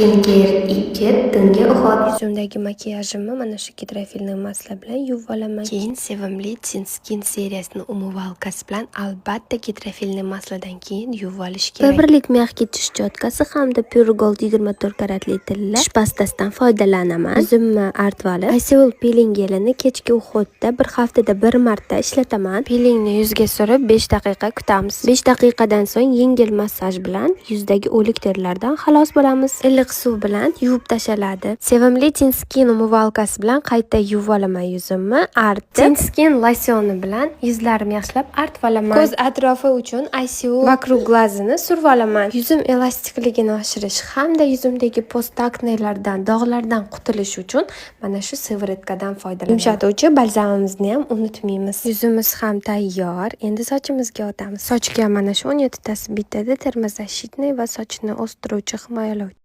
Skincare 2, tungi уход. Yuzimdagi makiyajimni mana shu гидрофильный масло bilan yuvib olaman. Keyin sevimli Tinskin seriyasini умывалка si bilan albatta гидрофильный масло dan keyin yuvib olish kerak. Faberlic мягкий tish щётка si hamda Pure Gold 24 karatli tilla tish pastasidan foydalanaman. Yuzimni artib olib, Iseul peeling gelini kechki уход da bir haftada bir marta ishlataman. Pilingni yuzga surib, 5 daqiqa kutamiz. 5 daqiqadan so'ng yengil massaj bilan yuzdagi o'lik terilardan xalos bo'lamiz. Iliq suv bilan yuvib tashaladi. Sevimli Tinskin умывалка si bilan qayta yuvib olaman yuzimni, artib. Tinskin losyoni bilan yuzlarimni yaxshilab artib olaman. Ko'z atrofi uchun ICU вокруг глаз ini surib olaman. Yuzim elastikligini oshirish hamda yuzimdagi постакне lardan, dog'lardan qutulish uchun mana shu сыворотка dan foydalanaman. Yumshatuvchi balzamimizni ham unutmaymiz. Yuzimiz ham tayyor. Endi sochimizga o'tamiz. Sochga mana shu 17 tasi bittada термозащитный va sochni o'stiruvchi, himoyalovchi.